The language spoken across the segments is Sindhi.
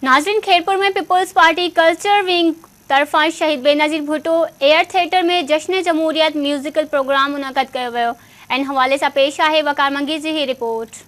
ناظرين Khairpur ۾ peoples party culture wing طرفان شهيد بينظير ڀٽو ايئر ٿيٽر ۾ جشن جمهوريت ميوزيڪل پروگرام منعقد ڪيو ويو ان حوالي سان پيش آهي وقار منگي جي هي report.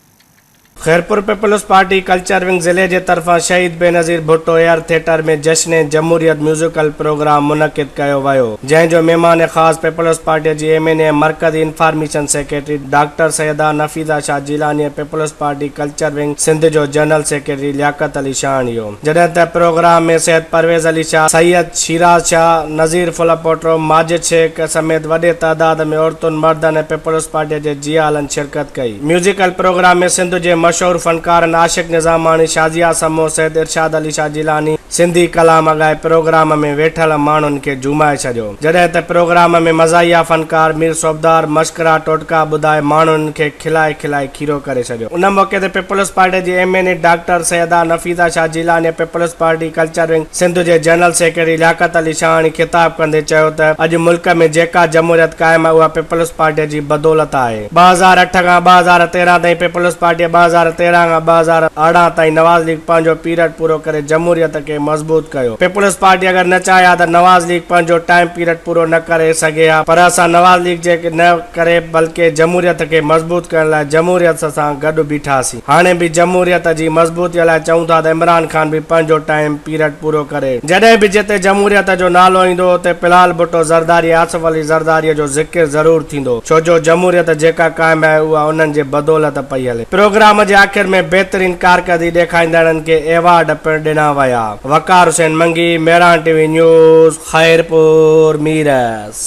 Khairpur peoples party culture wing ضلعي جي طرفان شهيد بينظير ڀٽو ايئر ٿيٽر ۾ جشن جمهوريت ميوزيڪل پروگرام منعقد ڪيو ويو جنهن جو مهمان خاص پيپلز پارٽي جي ايم اين اي ۽ مرڪزي information secretary doctor Syeda Nafisa Shah Jilani ۽ peoples party culture wing Sindh جو جنرل سيڪريٽري لياقت علي شاهاڻي هو. جڏهن ته پروگرام ۾ سيد پرويز علي شاهه، سيد شيراز شاهه، نذير ڦلپوٽو، ماجد شيخ سميت وڏي تعداد ۾ عورتن، مردن ۽ پيپلز پارٽي جي جيالن شرڪت ڪئي. ميوزيڪل پروگرام ۾ سنڌ جي مشهور فنڪارن عاشق نظاماڻي، شازيه سمون، سيد ارشاد علي شاهه جيلاني سنڌي ڪلام ڳائي پروگرام ۾ ويٺل ماڻهن کي جهومائي ڇڏيو. جڏهن ته پروگرام ۾ مزاحيه فنڪار مير صوبدار مشڪرا ٽوٽڪا ٻڌائي ماڻهن کي کلائي کلائي کيرو ڪري ڇڏيو. ان موقعي تي پيپلز پارٽي جي M N A doctor Syeda Nafisa Shah Jilani ۽ peoples party culture wing Sindh جي جنرل سيڪريٽري لياقت علي شاهاڻي خطاب ڪندي چيو ته اڄ ملڪ ۾ جيڪا جمهوريت قائم آهي اها پيپلز پارٽي جي بدولت آهي. 2008 کان 2013 تائين پيپلز پارٽيء 2013 کان 2018 تائين نواز ليگ پنهنجو پيرڊ پورو ڪري جمهوريت کي مضبوط ڪيو. پيپلز پارٽي اگر نه چاهي ها ته نواز ليگ پنهنجو ٽائيم پيرڊ پورو نه ڪري سگهي ها پر اسان نواز ليگ جي نه ڪري بلڪه جمهوريت کي مضبوط ڪرڻ لاء جمهوريت سان گڏ بيٺاسين. هاڻي به جمهوريت جي مضبوطي لاء چئون ٿا ته عمران خان به پنهنجو ٽائيم پيرڊ پورو ڪري. جڏهن به جتي جمهوريت جو نالو ايندو اتي بلاول ڀٽو زرداري ۽ آصف علي زرداري جو ذڪر ضرور ٿيندو ڇو جو جمهوريت جيڪا قائم آهي اها انهن جي بدولت پئي هلي. پروگرام جي آخر ۾ بهترين ڪارڪردگي ڏيکاريندڙن کي ايوارڊ پڻ ڏنا ويا. Waqar Hussain Mangi, Mehran T V news, Khairpur Mirs.